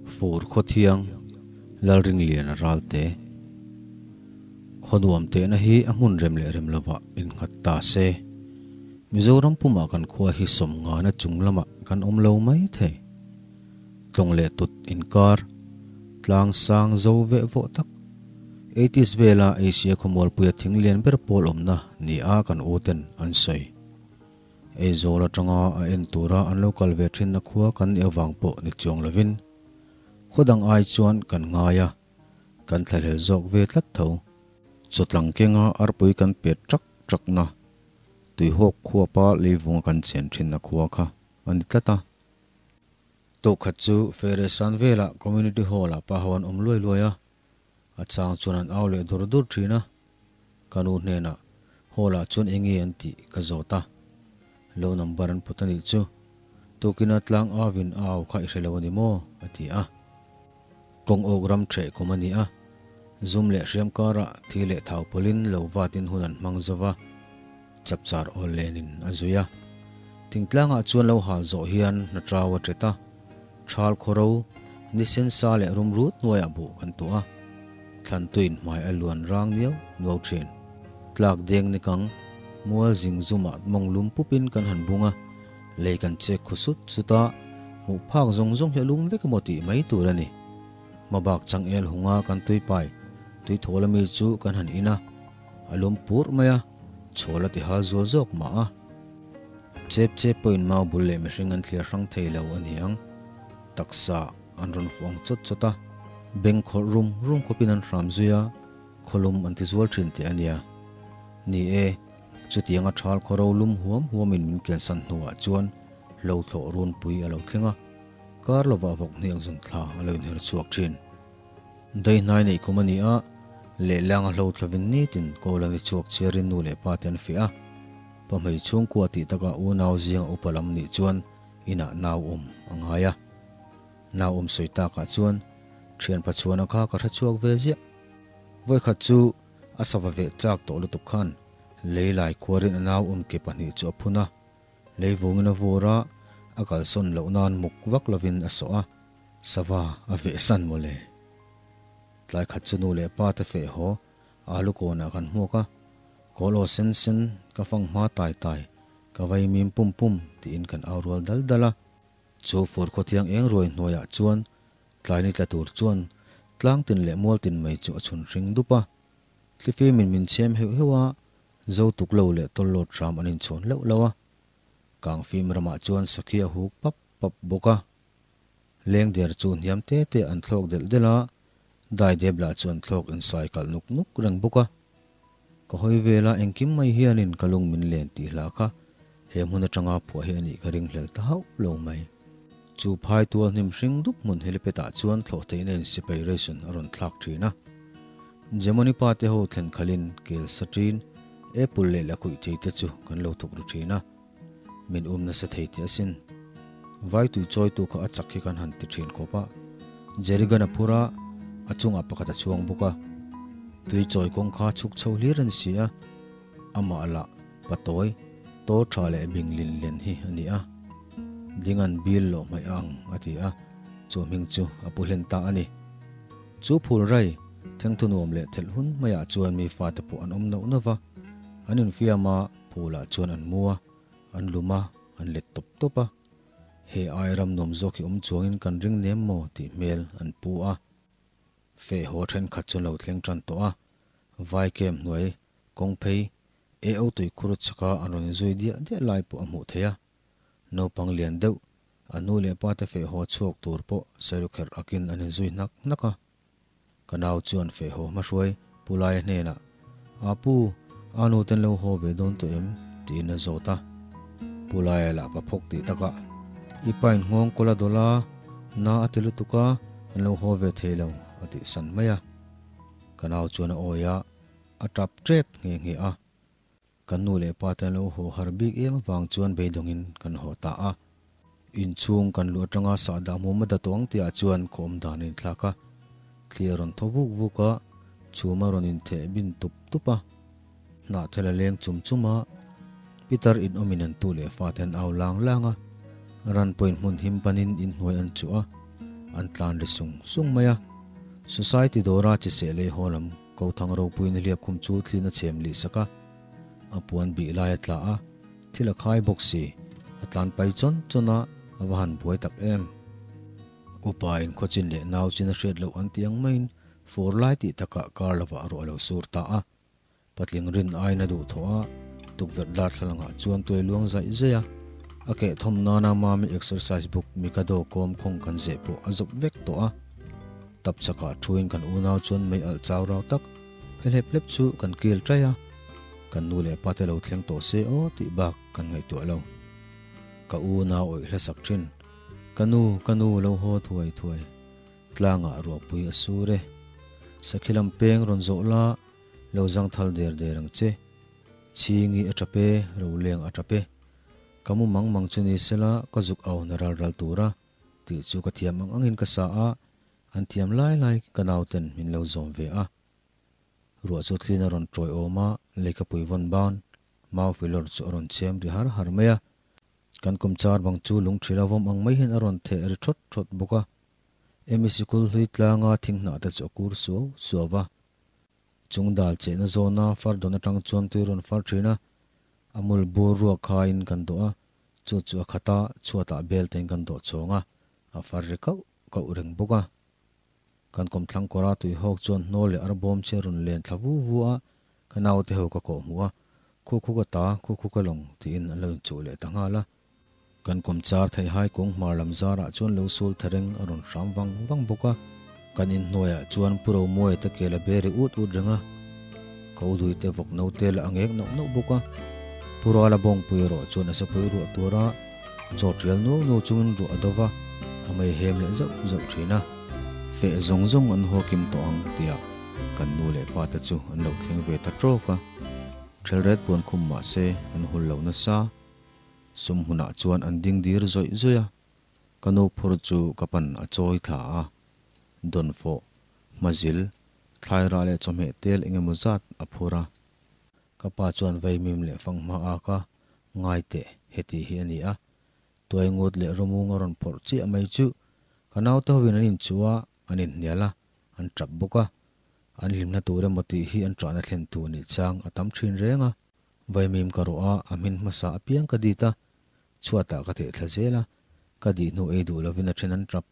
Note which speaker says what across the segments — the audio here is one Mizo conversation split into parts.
Speaker 1: Fur Khawthiang, Lalringliana Ralte. Khawnuam tehna hi a hmun rem leh rem lovah innghat ta se. Mizoram pumah kan khua hi sawmngana chung lamah kan awm lo mai thei. Tlawng leh tut inkar, tlang sang zo veh vawh tak. Eighties vela Asia khawmualpuia thing lian ber pawl awmna ni a kan u ten an sawi. Aizawl atanga a en tura an lo kal ve thinna khua kan nih avang pawh ni chuang lovin khaw dang ai chuan kan ngai a, kan thlahlel zawk ve tlat tho. Chawtlang kenga arpui kan pet ṭak ṭakna, tuihawk khuapa leivunga kan chen thinna khua kha a ni tlat a. Tawhkhat chu Feresan velah Community Hall-ah pa ho an awm luai luai a, A chang chuan an au leh dur dur thin a, ka nu hnenah hall ah chuan eng nge an tih ka zawt a, lo number an put a nih chu, tukina tlang au in a au kha i hre lo a ni maw? a ti a. Kawng awk ram ṭheh kum a ni a, zum leh hriam karah thi leh thau pawlhin lo vatin hun an hmang zo va, chapchar awl lenin a zui a. Thingtlangah chuan lo hal zawh hian hna ṭau a ṭet a. Thal khawro, nisen sa leh rum rut hnuaiah buh kan tuah a, thlantuin hmai a luan rang niau nuau thin. Tlak deng ni kang, mual zing zumah mawng lum pupin kan han bung a, lei kan chek khu sut sut a, hmuh phak zawng zawng hi a lum vek emaw tih mai tur a ni. Hmabak changel hunga kan tuipai, tuithawl ami chu kan han in a, a lum pur mai a, chhawl a ti hal zual zawk mah a. Chep chep pawhin mau bul leh mihring an thliar hrang thei lo a ni ang. Taksa an rawn fuh ang chawt chawt a, beng khawrh rum rum khawpin an hram zui a, khawlum an ti zual thin teh a nia. Ni e, chutianga thal khawro lum huam huamin min kiansan hnuah chuan hlo thlawh runpui a lo thleng a, kar lovah vawk hniak zun thla a lo inher chhuak thin. Daihnai neih kum a ni a, lehlanga hlo thlovin nitin kawl an i chhuak chhiarin nu leh pa te an fiah a. Pa hmei chhungkua tih takah unau zinga upa lam nih chuan inah nau awm a ngai a. Nau awm sawi takah chuan thian Pachuana kha ka hre chhuak ve ziah. Vawikhat chu a sava veh chak tawh lutuk khan lei lai khuarin a nau awm ke pahnih chu a phun a. Lei vungin a vur a, a kalsawn loh nan muk vak lovin a sawh a. Sava a veh san mawle. Tlai khat chu nu leh pa te feh haw alu kawnah kan hmuak a, kawl aw sen sen ka fang hma tai tai, ka vai mim pum pum tiin kan au rual dal dal a. Chu fur khawthiang eng ruai hnuaiah chuan tlai ni tla tur chuan tlang tin leh mual tin mai chu a chhun hring dup a. Thlifimin min chhem heuh heuh a, zo tuk lo leh tawllawt hram an inchhawn hlauh lo a. Kangfim ramah chuan sakhi a huk pap pap bawk a. Leng der chu hniam te te an thlawk delh delh a, dai dep lah chu an thlawk insai kalh nuk nuk reng bawk a. Ka hawi vel a, engkim mai hianin ka lung min len tih hla kha he hmun atanga phuah hi a nih ka ringhlel ta hauh lo mai. Chu phai tual hnim hring dup hmun helipet ah chuan thlawh theihna in sipai ration a rawn thlak thin a. Gemoni pa te ho thlen khalhin kel saṭin, apple leh lakhuih thei te chu kan lo thuk ru thin a. Min um nasa thei tih asin. Vai tui chawitu kha a chak hi kan han ti thin khawp a. Jerrygan a phur a, a chungah pakhat a chhuang bawk a. Tui chawi kawng kha chhuk chho hlir a ni si a. Amah lah patawi, tawl tha leh bing lin len hi a ni a. Dingan bil loh hmaih a ang a ti a, chu hming chu a pu hlen ta a ni. Chu phul rai, thengthu nuam leh thelh hun maiah chuan mi fate pawh an awm nauh nauh va, an infiam a, Phulah chuan an mu a, an lum a, an let tawp tawp a. He ai ram nuam zawk hi awm chuangin kan ring nem maw tih hmel an pu a. Feh haw thenkhat chuan lo thleng tan tawh a, vai kem hnuai kawng phei AO tuikhur chhaka an rawn inzui diah diah lai pawh a hmuh theih a. Naupang lian deuh, a nu leh pa te feh haw chhuak tur pawh sairukherh akin an inzui hnak hnak a. Ka nau chuan feh haw hmahruai Pu Laia hnenah, A pu, a nu ten lo haw ve dawn tawh em? tiin a zawt a. Pu Laia lah pa phawk tih takah, I pain nghawng kawl a dawlh a, na a ti lutuk a, an lo haw ve thei lo, a tih san mai a. Ka nau chuan a awi a, a tap tep nghe nghe a. Kan nu leh pa te an lo haw har bik em avang chuan beidawngin kan haw ta a. Inchhung kan luh atanga sahdah hmuam a da tawh ang tihah chuan khaw awm dan a inthlak a. Thli a rawn thaw vuk vuk a, chhum a rawn intheh bin tup tup a. Hnahthel a leng chum chum a, Peter in awmin an tu leh fate an au lang lang a. Ran pawhin hmun him panin inhnuai an chuh a. An tlan ri sung sung mai a. Society dawra chi seh lei haw lam ko thang ropui na hliap khum chu thlin a chhem lih sak a. A puan bih lai a tla a, thil a khai bawk si. A tlan pai chawn chawn a, a va han buai tak em. Upa in khawchin leh nau chin a hriat loh an ti ang maiin fur lai tih takah kar lovah ruah a lo sur ta a. Patling rin aiin a duh thawh a, tukverh darthlalangah chuan tuai luang zaih zaih a. A keh thawm nana Mami exercise book Mikado kawm khawng kan zeh pawh a zawp vek tawh a. Tap chakah thuin kan unau chuan mei alh chau rau tak phe hlep hlep chu kan kil ṭaih a. Kan nu leh pa te lo thleng tawh se aw tih bak kan ngaihtuah lo. Ka unau awih hlasak ṭhin. Ka nu, ka nu lo haw thuai thuai. Tlangah ruahpui a sur e. Sakhi lam peng rawn zawh la. Lo zang thal der der ang che. Chhingi a tap e, Roleng a tap e. Ka mu mang mang chu ni sela ka zuk au na ral ral tur a, tih chu ka thiam ang angin ka sa a, an thiam lai lai ka nauten min lo zawm ve a. Ruah chu thlin a rawn tawi awm a, leikapui vawn ban, mau filawr chu a rawn chhem ri har har mai a. Kan kum char bang chu lungthila vawm ang mai hian a rawn theh ri thawt thawt bawk a. Emi sikul hlui tlanga thinghnah te chu a kur suau suau va. Chung dal chehna zawna far dawn atang chuan tui rawn far thin a, a mul bur ruak khaiin kan dawh a, chu chu a khat a, chhuatah bel tein kan dawh chhawng a, a far ri kauh kauh reng bawk a. Kan kawmthlang kawra tui hawk chuan hnawl leh arbawm che rawn len thla vu vu a, ka naute ho ka kawh hmuh a, khu khu ka ta, khu khu ka lawng tiin an lo inchuh leh ta nghal a. Kan kawmchar theihai kawng hmar lam zarah chuan lo sul thereng a rawn hram vang vang bawk a. Kan inhnuaiah chuan Pu Romuaia te kel a be ri ut ut reng a. Ka u te vawk no te lah a ngek nauh nauh bawk a. Pu Rala bawngpui erawh chuan a sepui ruah tur a, chaw tial nuau nuau chungin ruah a do va, a mei hem leh zauh zauh thin a. Feh zawng zawng an haw kim tawh ang tiah kan nu leh pa te chu an lo thleng ve ta tawk a. Thelret puan khum mah se an hul lo nasa. Sum hmunah chuan an ding dir zawih zawih a, ka nu phur chu ka pan a chawi thla a, dawnfawh, hmazil, thlairah leh chawhmeh tel eng emaw zat a phur a. Ka pa chuan vaimim leh fanghma a ka ngai teh heti hi a ni a, tuai ngut leh rawmung a rawn phawrh chiah mai chu ka naute hoin an inchuh a, an inhnial a, an tap bawk a, an hlimna tur emaw tih hi an ṭahna thlen tur nih chang a tam ṭhin reng a. Vaimim ka rawh a, a hmin hmasa apiang ka dit a, chhuatah ka theh thla zel a, ka dih hnu ei duh lovin a then an tap,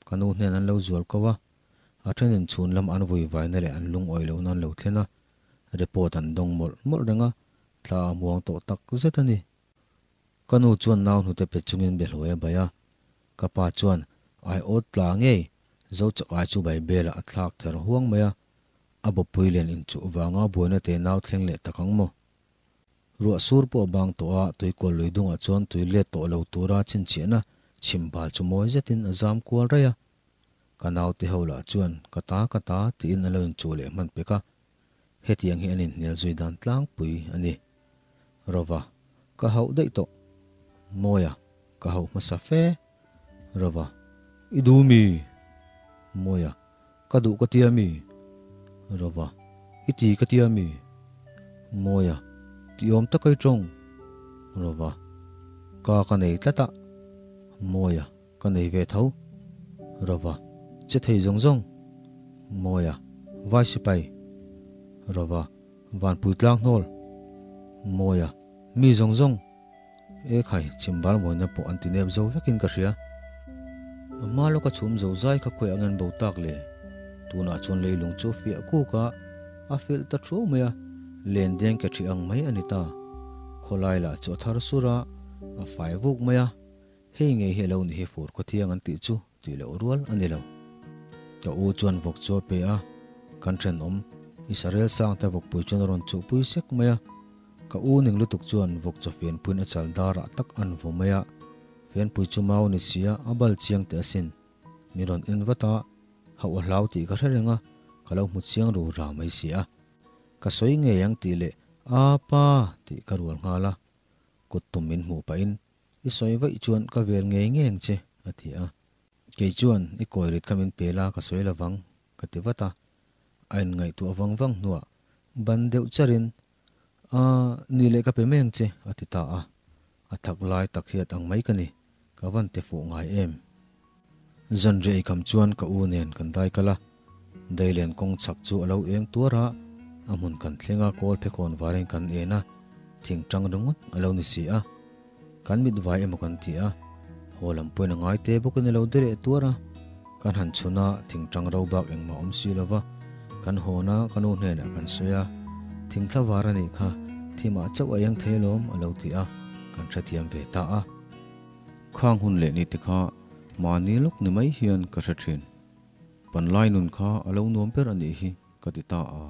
Speaker 1: ka nu hnen an lo zual ko a, a thenin chhun lam an vui vaina leh an lungawi lohna an lo thlen a, report an dawng mawlh mawlh reng a, thla a muang tawh tak zet a ni. Ka nu chuan nau hnute pe chungin behlawi a bai a, ka pa chuan ai awt tla ngei, zo chak ai chu bai belah a thlak ther huang mai a, A bawppui len inchuh vanga buaina te nau thleng leh tak ang maw? Ruah sur pawh a bang tawh a, tuikual lui dungah chuan tui let tawh lo tura chhinchhiahna chhim bal chu mawi zetin a zam kual raih a. Ka naute ho lah chuan ka ta ka ta tiin an lo inchuh leh hman pek a. Hetiang hi an inhnial zui dan tlangpui a ni. Rova, ka hauh daih tawh. Mawia, ka hauh hmasa fe. Rova, i duh mi? Mawia, Ka duh ka tia mi? Rova, I ti ka tia mi? Mawia, Ti awm tak ai tawng? Rova, Ka ka nei tlat a. Mawia, Ka nei ve tho. Rova, Che thei zawng zawng. Mawia, Vai sipai. Rova, Vanpui tlang hnawl. Mawia, Mi zawng zawng. E khai, chhimbal mawina pawh an ti nep zo vekin ka hria. A hma lawka chhum zo zai kha khawi angin bo tak le? Tunah chuan leilung chu fiah kuk a, a filh ta thuau mai a, len deng ke ṭhi ang mai a ni ta. Khawlai lah chu a thar sur a, a fai vuk mai a, hei ngei hi a lo ni hi fur khawthiang an tih chu tih loh rual a ni lo. Ka u chuan vawk chu a pe a, kan ṭhenawm Israel sangte vawkpui chuan a rawn chuhpui sek mai a, Ka u ning lutuk chuan vawk chaw fianpuiin a chal darah tak an vaw mai a, fianpui chu mau ni sia a bal chiang teh asin. Mi rawn en vat a, hauh a hlau tih ka hre reng a, ka lo hmu chiang ru ra mai si a. Ka sawi ngei ang tih leh A pa tih ka rual nghal a, kut tum min hmuh pahin I sawi vaih chuan ka vel ngei ngei ang che a ti a. Kei chuan i kawi rit kha min pe la ka sawi lovang ka ti vat a, a inngaihtuah vang vang hnuah ban deuh charin A, ni leh ka pe mai ang che, a ti ta a. A thak lai tak hiat ang mai ka ni, ka van ti fuh ngai em. Zanriah ei kham chuan ka u nen kan dai kal a, Dailen kawng chhak chu a lo eng tuar a, a hmun kan thleng a, kawl phekhawn varin kan en a, thing tang ringawt a lo ni si a. Kan mit vai emaw kan ti a, haw lam pawhin a ngai te bawkin a lo de leh tuar a. Kan han chhun a, thing tang ro bak engmah awm si lo va, kan hawn a, ka nu hnenah kan sawi a, thing thla var a nih kha, thimah chauh a eng thei alawm a lo ti a, kan hrethiam ve ta a. Khang hun leh ni te kha mahni lawk ni mai hian ka hre thin. Panlai nun kha a lo nuam ber a nih hi ka ti ta a.